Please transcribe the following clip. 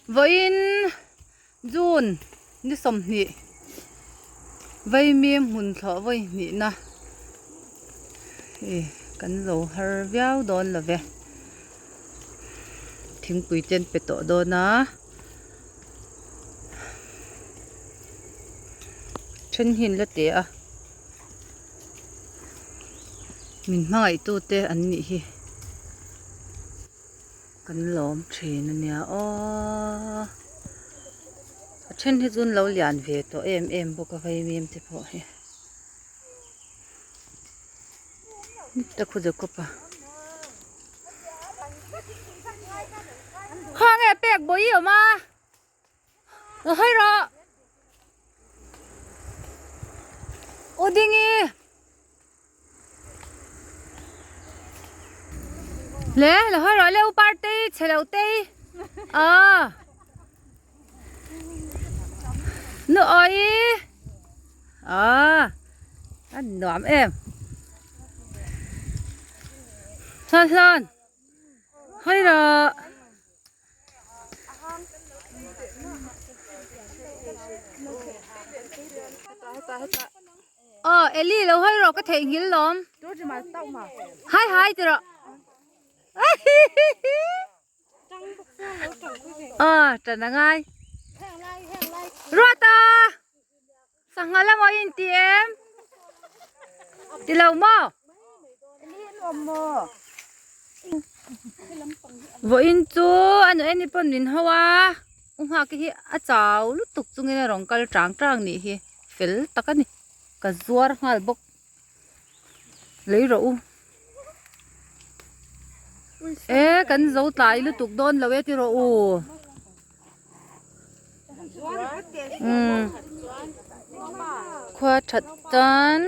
Vawiin June ni sawmhnih Vaimim hmun thlawh vawi hnihna ih kan zo har viau dawn lo ve. Thingpui te an pe tawh dawn a. Then hi an la teh a. Min hmangaih tu te an nih hi. Kan lawm thin a nia aw. A then hi chu an lo lian ve tawh em em bawk a vaimim te pawh hi. Ta khu Jacob a. Khawnge pek bawi i awm a. Lo hawi rawh. U Dingi. Le lo hawi rawh le u Partei chhe lo tei. À. Nu awi. À. A nuam em. Hlan hlan. Hawi rawh. Aw Eli lo hawi rawh ka theihnghilh lawm. Hai hai ti rawh. Aw tan a ngai. Ruata! Sangha lamah i inti em? Ti lo maw? Vawiin chu a nu eni pawn min ho a, u nghak hi a chau lutuk chungin a rawn kal tang tang nih hi fel tak a ni. Ka zuar nghal bawk. Lei rawh u. E kan zo tlai lutuk dawn lo e ti rawh u. Umm khua that chuan